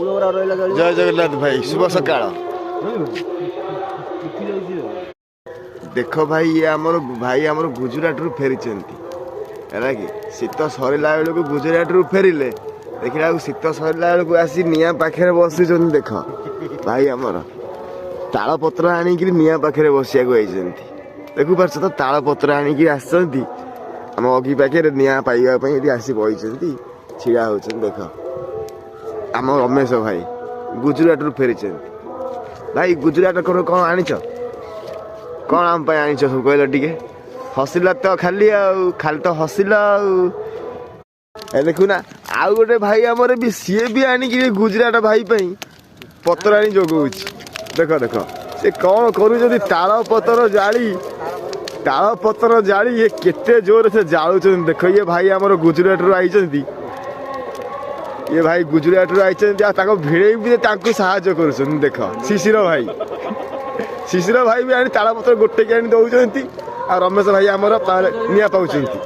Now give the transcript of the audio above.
ଜୟ ଜଗନ୍ନାଥ ଭାଇ, ଶୁଭ ସକାଳ। ଦେଖ ଭାଇ, ଇଏ ଆମର ଭାଇ ଆମର ଗୁଜୁରାଟରୁ ଫେରିଛନ୍ତି, ହେଲା କି? ଶୀତ ସରିଲା ବେଳକୁ ଗୁଜୁରାଟରୁ ଫେରିଲେ, ଦେଖିଲା ବେଳକୁ ଶୀତ ସରିଲା ବେଳକୁ ଆସି ନିଆଁ ପାଖରେ ବସୁଛନ୍ତି। ଦେଖ ଭାଇ ଆମର ତାଳପତ୍ର ଆଣିକିରି ନିଆଁ ପାଖରେ ବସିବାକୁ ଆଇଛନ୍ତି। ଦେଖିପାରୁଛ ତ? ତାଳପତ୍ର ଆଣିକି ଆସିଛନ୍ତି ଆମ ଅଗି ପାଖରେ ନିଆଁ ପାଇବା ପାଇଁ। ଏଠି ଆସି ବଇଛନ୍ତି, ଛିଡ଼ା ହଉଛନ୍ତି। ଦେଖ, ଆମ ରମେଶ ଭାଇ ଗୁଜୁରାଟରୁ ଫେରିଛନ୍ତି। ଭାଇ, ଗୁଜୁରାଟ କଣ ଆଣିଛ? କଣ ଆମ ପାଇଁ ଆଣିଛ ସବୁ କହିଲ ଟିକେ? ହସିଲା ତ ଖାଲି, ଆଉ ଖାଲି ତ ହସିଲ। ଆଉ ଏ ଦେଖୁନା, ଆଉ ଗୋଟେ ଭାଇ ଆମର ବି, ସିଏ ବି ଆଣିକିରି ଗୁଜୁରାଟ ଭାଇ ପାଇଁ ପତ୍ର ଆଣି ଯୋଗଉଛି। ଦେଖ ଦେଖ, ସେ କଣ କରୁଛନ୍ତି। ତାଳ ପତ୍ର ଜାଳି, ତାଳ ପତ୍ର ଜାଳି ଇଏ କେତେ ଜୋରରେ ସେ ଜାଳୁଛନ୍ତି। ଦେଖ, ଇଏ ଭାଇ ଆମର ଗୁଜୁରାଟରୁ ଆଇଛନ୍ତି। ଇଏ ଭାଇ ଗୁଜୁରାଟରୁ ଆଇଛନ୍ତି, ଆଉ ତାଙ୍କ ଭିଣେଇ ବି ତାଙ୍କୁ ସାହାଯ୍ୟ କରୁଛନ୍ତି। ଦେଖ, ଶିଶିର ଭାଇ, ଶିଶିର ଭାଇ ବି ଆଣି ତାଳପତ୍ର ଗୋଟେକି ଆଣି ଦଉଛନ୍ତି, ଆଉ ରମେଶ ଭାଇ ଆମର ନିଆଁ ପାଉଛନ୍ତି।